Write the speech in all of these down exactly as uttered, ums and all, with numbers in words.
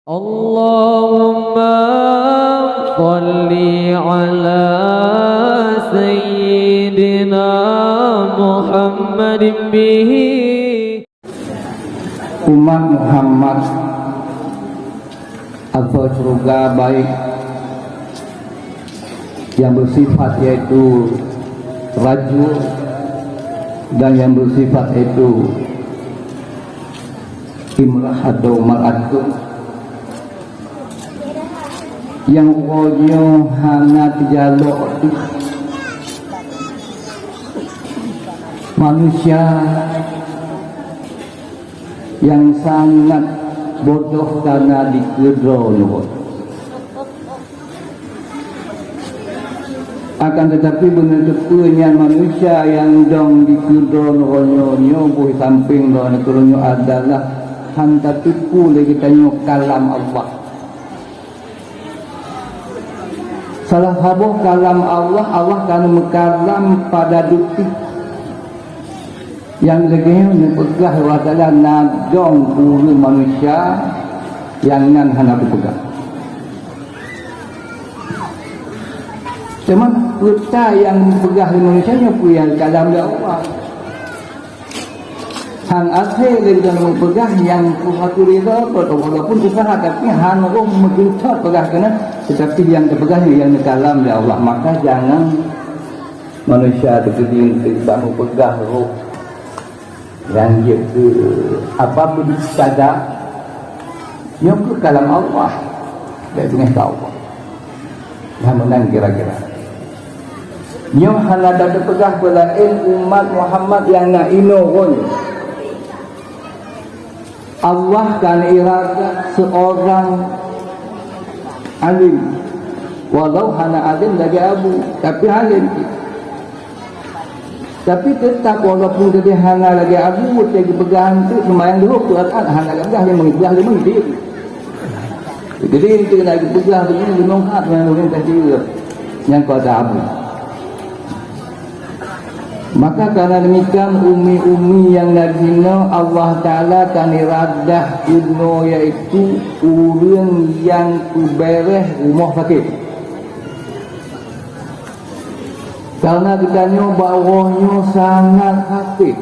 Allahumma shalli ala sayyidina Muhammadin bihi. Umat Muhammad atau syurga baik yang bersifat yaitu rajul dan yang bersifat yaitu imrah atau mar'atun, nyang uroe nyoe hana teujalok manusia nyang sangat bodoh kana dikeudroe nyoe. Akan tetapi, beuneuteupeu nyan manusia nyang dong dikeudroe nyoe, nyoe boh sampéng droe nyoe adalah han tateupeue lé geutanyoe kalam Allah. Salah saboh kalam Allah, Allah ka meukalam pada detik. Nyang lagée nyoe neupeugah bahwa na dong ureuëng manusia nyang nan hana geupeugah. Teuma peue nyang geupeugah lé manusia nyoe peue nyang kalam lé Allah. Han asai lé geutanyoe peugah nyang peuhati ridha, walaupun usaha, tapi han roh meutuntot peugah keunan, tetapi nyang teupeugah nyoe nyang neukalam lé Allah. Maka jangan manusia teukeuding teuka meupeugah roh nyang jeuet keu apa pun saja, nyoe keuh kalam Allah. Baik beungéh keu Allah. Nah, meunan kira-kira. Nyoe hana tateupeugah peue laén umat Muhammad nyang na inoe nyoe. Allah ka neuiradat seurang alim. Walau hana alim lagée Abu, tapi alim. Tapi teutap walaupun geude hana lagée Abu, watée geupeugah anteuk seumayang duhô peuet rakaat hana geupeugah lima, geupeugah lima idéh. Jadi, itu nak geupeugah begini, gunong hat dengan orang kafir yang kau tak Abu. Maka karena demikian, umi-umi yang na dinoe Allah Ta'ala ka neuradah keunoe, yaitu ureuëng nyang peubeureh rumoh sakét. Karena geutanyoe bak uroe nyoe sangat sakét.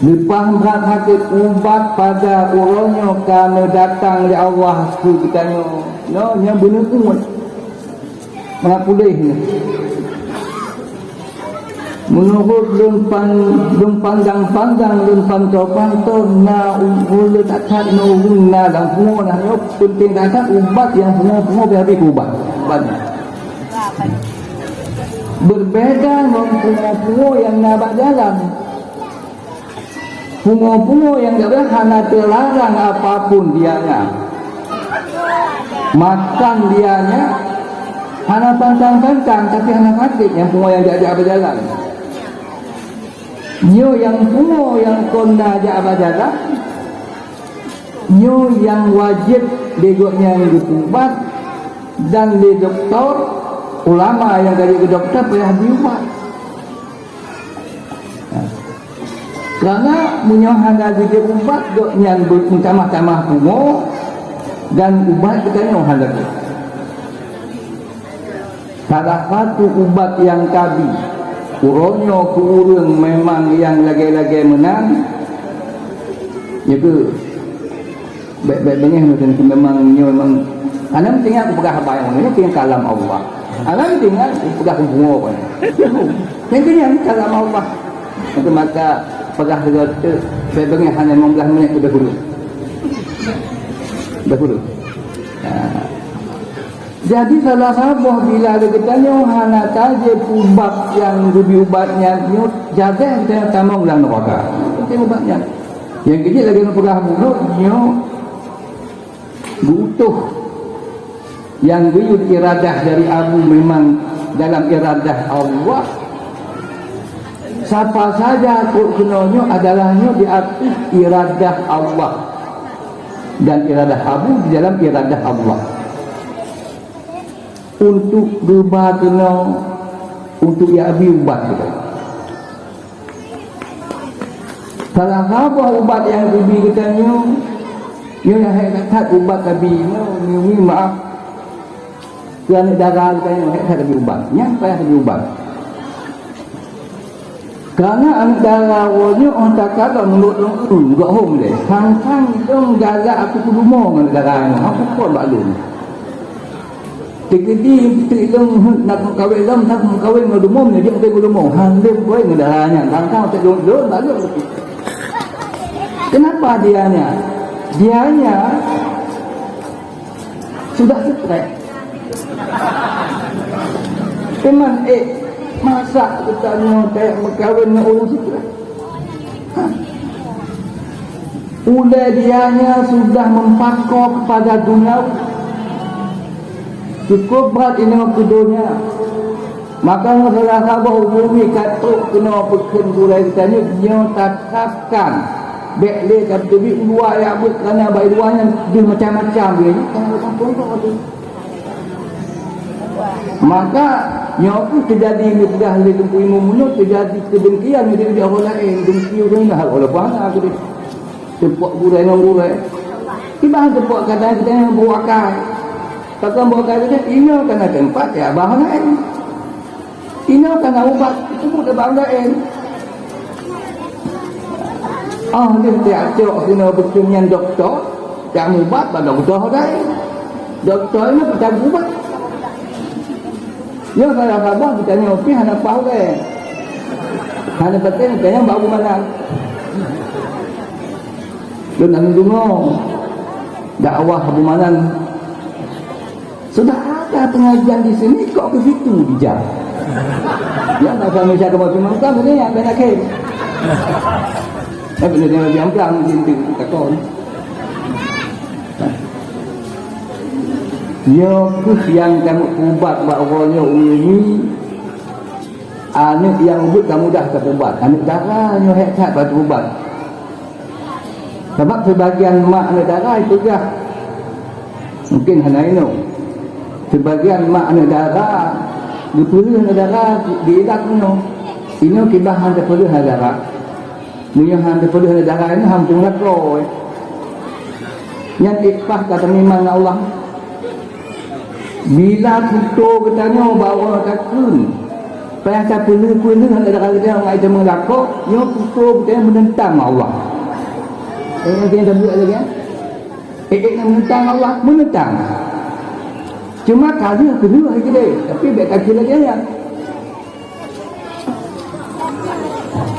Leupah brat sakét, ubat pada uroe nyoe ka neudatang lé Allah keu geutanyoe. Nyoe nyang beuneuuet. Mangat puléh nyoe. Meunurot lôn pan-, lôn pandang-pandang, lôn pantoe-pantoe, na ulôn that-that na ureuëng na lam pungo, na nyoe peunteng that-that ubat nyang pungo-pungo pih habéh keu ubat. Ubat nyan. Beubeda ngon pungo-pungo nyang na bak jalan. Pungo-pungo nyang gablah hana teularang apapun dia nyan. Makan dia nyan hana pantang-pantang, tapi hana sakét nyang pungo nyang jak-jak bak jalan. Nyoe nyang pungo nyang kon na jak bak jalan, nyoe nyang wajéb lé gobnyan geupeuubat dan lé dokto, ulama nyang ka jeuet keu dokto payah jiubat. Karena meunyoe hana geujeuet ubat, gobnyan beu-, meutamah-tamah pungo dan ubat geutanyoe hana lé. Salah satu ubat nyang kabi uroe nyoe keu ureuëng memang nyang lagée-lagée meunan, nyoe keuh Bék-bék beungéh meuteun keu memang nyoe memang. Hana meuteungat kupeugah haba nyang nyoe keu kalam Allah. Hana meuteungat kupeugah keu bumoe kon. Nyan keu nyan kalam Allah. Maka, maka peugah lagée tu, bék beungéh hana limong blaih minit udah gurut. Udah gurut. Ha. Jadi salah saboh bila geutanyoe hana tajeuet ubat nyang geubi ubat nyan nyoe, jadeh geutanyoe tamong lam neuraka. Penting ubat nyan. Nyang keujeuet lagée neupeugah bunoe nyoe geuutoh nyang geuyue iradah dari Abu memang dalam iradah Allah. Sapa saja kok keunoe nyoe adalah nyoe di ateueh iradah Allah dan iradah Abu di dalam iradah Allah. Untuk geuba keunoe, untuk ya Abi ubat kita. Salah saboh ubat nyang geubi geutanyoe, Nyoe nyang hék that ubat Nabi nyoe, nyoe maaf. Keu aneuk dara geutanyoe hék that Nabi ubat. Nyan payah Nabi ubat. Karena aneuk dara woe nyoe 'oh takalon meunurot lôn, gok hom lé. Sang-sang lôn galak aku peudumo ngon aneuk dara nyoe, aku kon bak lôn. Teugedi teuk lôn nak meukawen lom, nak meukawen ngon dumo, meunyoe jeuet meukawen ngon dumo. Han lé meukawen ngon dara nyan, sang-sang teuk lôn, lôn bak lôn. Kenapa dia nyan? Dia nyan sudah stres. Teuma, eh, masa geutanyoe teuh meukawen ngon ureueng stres? Ulée dia nyan sudah meupakoe keupada duniawi. Cukup brat inoe keu donya. Maka ngon salah saboh ureueng ka trok keunoe peukheun gurée geutanyoe, nyoe tatapkan. Bék lé tapeuteubiet u luwa jak beuet, kareuna bak luwa nyan deuh macam-macam lé. Maka nyoe pun teujadi, meupeugah lé Teungku Imum Munoe, teujadi keudengkian di, di ureueng laén, dengki ureueng laén, walaupun hana keudeh. Teupeue gurée ngon gurée. Kiban teupeue kadang-kadang nyang beuakai. Pakon beuakai teuh, inoe kana teumpat, ya, bah laén. Inoe kana ubat, itu pun teubang laén. Oh, dia tiap cok sinoe beutôi nyan dokto, jak mubat bak dokto laén. Dokto nyoe peucabut ubat. Nyoe salah saboh geutanyoe pih hana paih ulée. Hana paténg geutanyoe bak Abu Manan. Lôn hana deungoe dakwah Abu Manan. Sudah ada pengajian di sini, kok ke situ dijak? Ya, nak sama siapa tu makan, ini yang kena ke. Tapi dia jangan diamplang, dia takut. Nyoe kheueh nyang ka meuubat bak uroe nyoe, ureueng nyoe, aneuk nyang ubit ka mudah teuubat. Aneuk dara nyoe hék that bak teuubat. Sabab sibagian mak aneuk dara jipeugah, mungken hana inoe. Sibagian mak aneuk dara geupeuleueh aneuk dara di ilat inoe. Inoe kiban han teupeuleueh aneuk dara. Meunyoe han teupeuleueh lé dara nyoe, han peurunoe lakoe. Nyan ék paih ka teumimang ngon Allah. Bila tutoe geutanyoe bak uroe takheun, payah tapeuleueh-peuleueh lé dara geutanyoe ngon lakoe, nyoe tutoe geutanyoe meunentang ngon Allah. Eh, nyang keuneuk tabuet lagèe nyan? Eh, eh, meunentang ngon Allah, meunentang. Cuma ka lheueh keudroe keudeh, tapi bèk takheun lagèe nyan.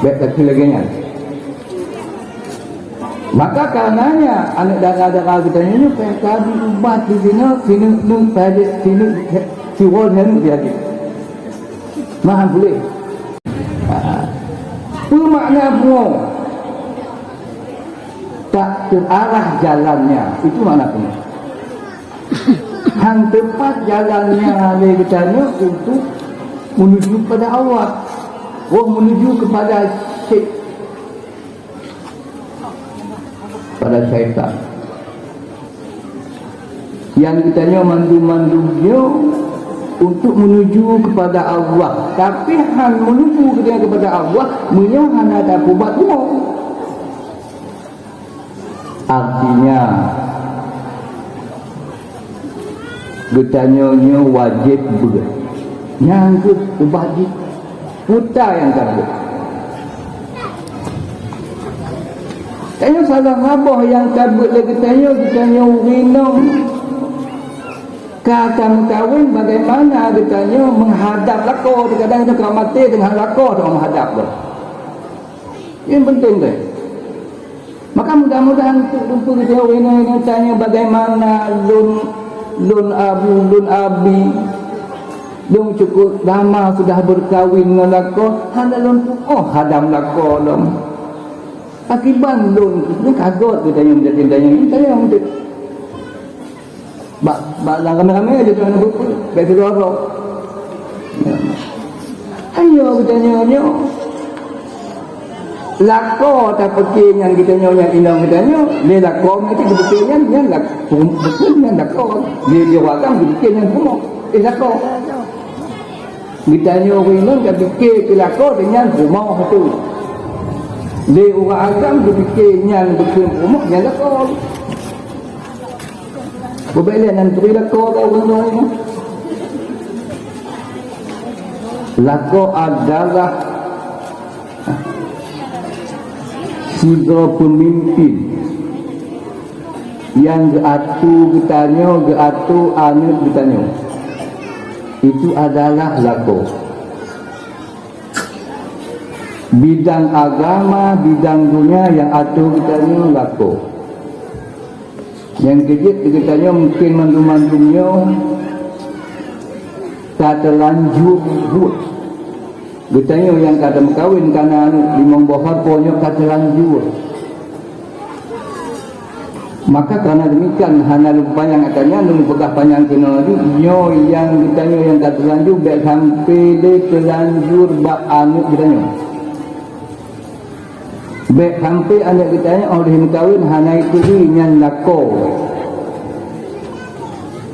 Bèk takheun lagèe nyan. Maka karenanya aneuk dara-dara geutanyoe nyoe payah tabi ubat di sinoe, sineuk-neuk payah sineuk siwoe sineuk diabi. Meuhan puléh. Ha. Peue makna pungo? Tak terarah jalannya. Itu makna pungo. Han teupat jalannya lé geutanyoe untuk menuju kepada Allah. Oh, menuju kepada syek-, pada syaitan. Nyang geutanyoe mandum-mandum nyoe untuk menuju kepada Allah. Tapi han menuju geutanyoe kepada Allah, meunyoe hana tapeubat bumoe. Artinya, geutanyoe nyoe wajéb beuet. Nyang kheueh ubat jih, peue nyang ka beuet. Tanyoe salah saboh nyang ka beuet lé geutanyoe, geutanyoe ureueng inong ka tameukawen, bagaimana geutanyoe meuhadab lakoe. Kadang-kadang ka maté teungoh lakoe teungoh meuhadab lom. Nyan penting deh. Maka mudah-mudahan untuk teupeu geutanyoe ureueng inong tanyoe bagaimana lôn, lôn abu, lôn abi, lôn cukup lama sudah berkawin ngon lakoe, hana lôn tuoh hadam lakoe lom. Akiban lôn, nyoe ka göt geutanyoe meudaging tanyoe, tanyoe udép. Bak, bak lam ramé-ramé aja tuan ibu, bèk keudroe-droe. Ayo geutanyoe nyoe. Lakoe tapeuke nyan geutanyoe nyan inong geutanyoe, lé lakoe nyan cit geupeuke nyan, nyan lak-, beutôi nyan lakoe. Lé, lé ureueng agam geupeuke nyan bumoe. Eh, lakoe. Geutanyoe ureueng inong tapike keu lakoe nyan bumoe tu. Lé ureueng agam geupike nyan bukon bumoe nyan lakoe. Bubek lé nan turi lakoe keu ureueng tuha nyoe. Lakoe adalah sidroe peumimpin nyang geuatoe geutanyoe, geuatoe aneuk geutanyoe. Itu adalah lakoe. Bidang agama, bidang dunia nyang atoe geutanyoe lakoe. Nyang keujeuet geutanyoe mungken mandum-mandum nyoe ka teulanjur buet. Geutanyoe nyang ka tameukawen kana aneuk limong boh lakoe nyoe ka teulanjur. Maka karena demikian hana lôn panyang ata nyan, lôn peugah panyang keunoe laju, nyoe nyang geutanyoe nyang ka teulanjur bèk sampoe lé teulanjur bak aneuk geutanyoe. Bèk sampoe aneuk geutanyoe óh lheueh meukawen hana ituri nyan lakoe.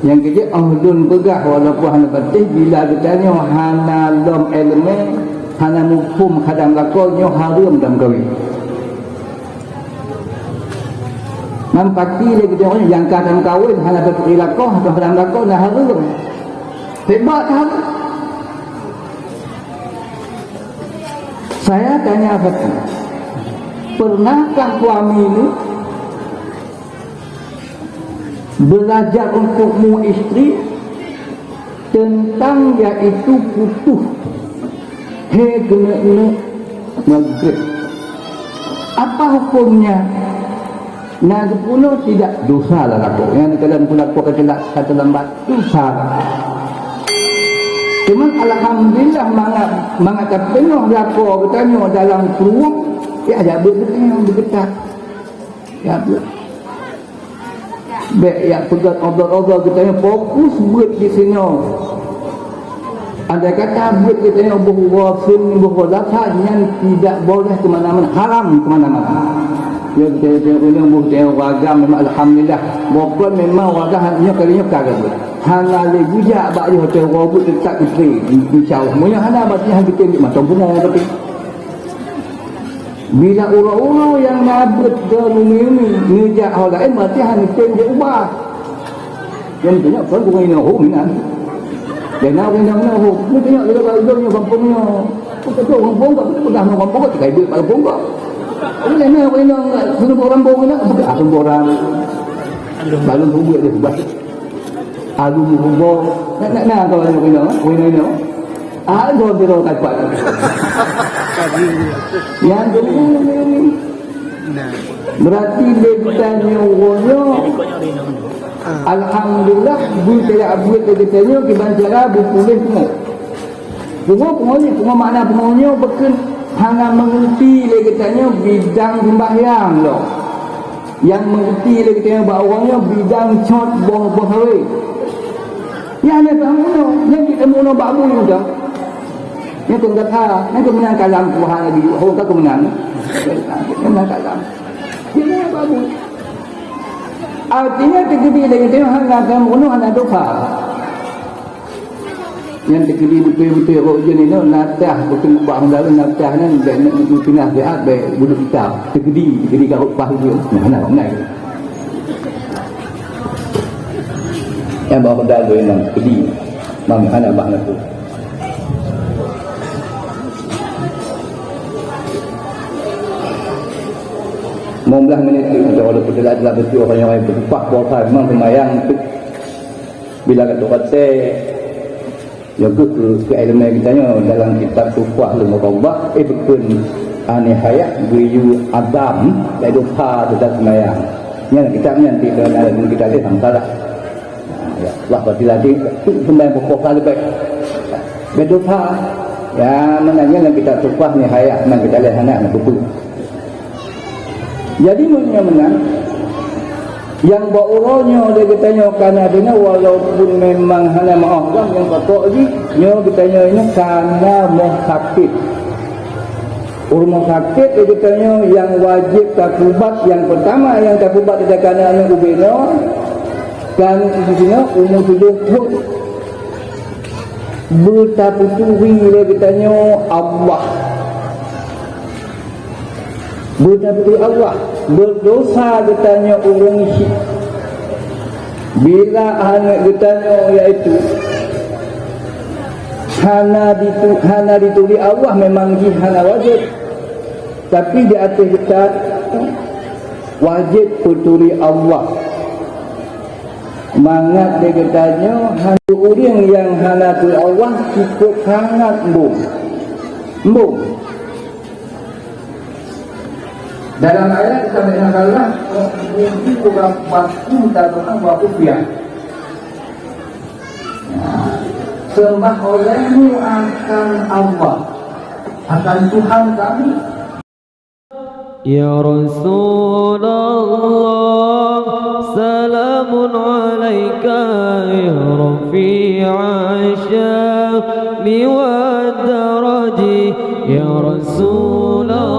Nyang keujeuet óh lôn peugah walaupun hana patéh, bila geutanyoe hana lom iéleumé, hana muphom keu lam lakoe nyoe hareuem tameukawen. Nyan pasti lé geutanyoe nyang ka tameukawen hana taturi lakoe, hana lam lakoe na hareuem. Hebat that. Saya tanya satu, pernahkah suami ini belajar untuk mu istri tentang yaitu putuh he keuneuk-neuk maghrib? Apa hukumnya? Na geupunoe tidak dosa lah lakoe. Nyang keunan pun lakoe ka teula-, ka teulambat, dosa lah. Cuman alhamdulillah mangat, mangat tapeunoh lakoe geutanyoe dalam prueng, ya, ya, beugeuteunyong, beugeutah. Ya, beu-, bèk ya peugöt obrol-obrol geutanyoe fokus beuet di sinoe. Andai kata beuet geutanyoe boh uroe seunin, boh uroe Selasa, nyan tidak boleh ke mana-mana, haram ke mana-mana. Ya, geutanyoe, geutanyoe boh geutanyoe ureueng agam memang alhamdulillah. Bukon memang ureueng agam nyoe kali nyoe ka geutanyoe. Hana lé geujak bak yoh teuh uroe beuet teutap geutré, insya Allah. Meunyoe hana, berarti han geutem mantong bunoe berarti. Bila uroe-uroe nyang na beuet keu umi-umi neujak ho laén, berarti hana tem jeuet ubah. Nyang teunyok kon bukan inoe ho meunan. Dan na ureueng inong ho, meuteunyoe lé bak ulôn nyoe gampông nyoe. Beutôi gampông kah, beutôi peugah nyoe gampông kah, tikai beuet bak gampông kah. Ulôn na ureueng inong keuneuk buet gampông nyoe, beugah gampông orang. Balon buet dia ubah. Alu muboh. Nak, nak, nak, kawan ureueng inong, ureueng inong. Ah, dua biro kapat. Yang kedua ni. Nah. Berarti lé geutanyoe uroe nyoe. Ah. Alhamdulillah, beuteujak buet lé geutanyoe kiban cara beupuléh pungo. Pungo, pungo ni, pungo makna pungo nyoe bukon hana mengerti lé geutanyoe bidang sembahyang lom. Nyang meuti lé geutanyoe bak uroe nyoe bidang cot boh-boh hawé. Nyan lé tamunoe, nyan cit tamunoe bak bui mantong. Nyan kon gata, nyan kon meunan kalam Tuhan lagi, ho ka kon meunan. Nyan meunan kalam. Nyan bak bui. Artinya, teukeudi lé geutanyoe hana tamunoe hana dosa. Nyan teukeudi beutôi-beutôi rot ujeuen inoe, natah bukon bak honda lôn, natah nyan bèk neuk meukeunah siat, bèk buleuk ita. Teukeudi, teukeudi ka rot paih ujeuen. Nah, hana, hana. Nyan bak honda lôn nyan teukeudi. Mam hana bak natu. Lima belas minit tu, walaupun telat-telat beutôi, orang yang berupah puasa memang sembahyang tu. Bila ka tupat teh, nyoe keuh keu, keu ileumèe geutanyoe dalam kitab Tuhfah Al-Mutawaffin, eh, bukon An-Nihayah, geuyue azam, lé dosa teutab seumayang. Nyan kitab nyan, di dalam kitab nyan, salah. Ya, Allah berarti lagi, tu seumayang pokok ka leubeh. Lé dosa. Ya, mana nyan dalam kitab Tuhfah Nihayah, nyan kita lihat sana, nak buku. Jadi, meunyoe meunan, nyang bak uroe nyoe lé geutanyoe kana deungoe, walaupun memang hana meu'ah gam nyang pokok jih, nyoe geutanyoe nyoe kana moh sakét. Ureueng moh sakét lé geutanyoe nyang wajéb takubat, nyang peutama nyang takubat di dakana nyoe ubé nyoe, kan di sinoe umu tujoh thon. Beutapeuturi lé geutanyoe Allah. Beutapeuturi Allah. Beudosa geutanyoe ureueng syik. Bila aneuk geutanyoe, yaitu hana ditu-, hana dituri Allah, memang jih hana wajéb. Tapi di ateueh geutanyoe wajéb peuturi Allah. Mangat lé geutanyoe hana ureuëng nyang hana turi Allah, cukôp sangat embong. Embong. Dalam ayat disampaikan Allah, "Bumi bukan batu dan Tuhan buat kupiah." Sembah olehmu akan Allah, akan Tuhan kami. Ya Rasulullah, salamun alaika ya rafi'a syami wa daraji. Ya Rasulullah,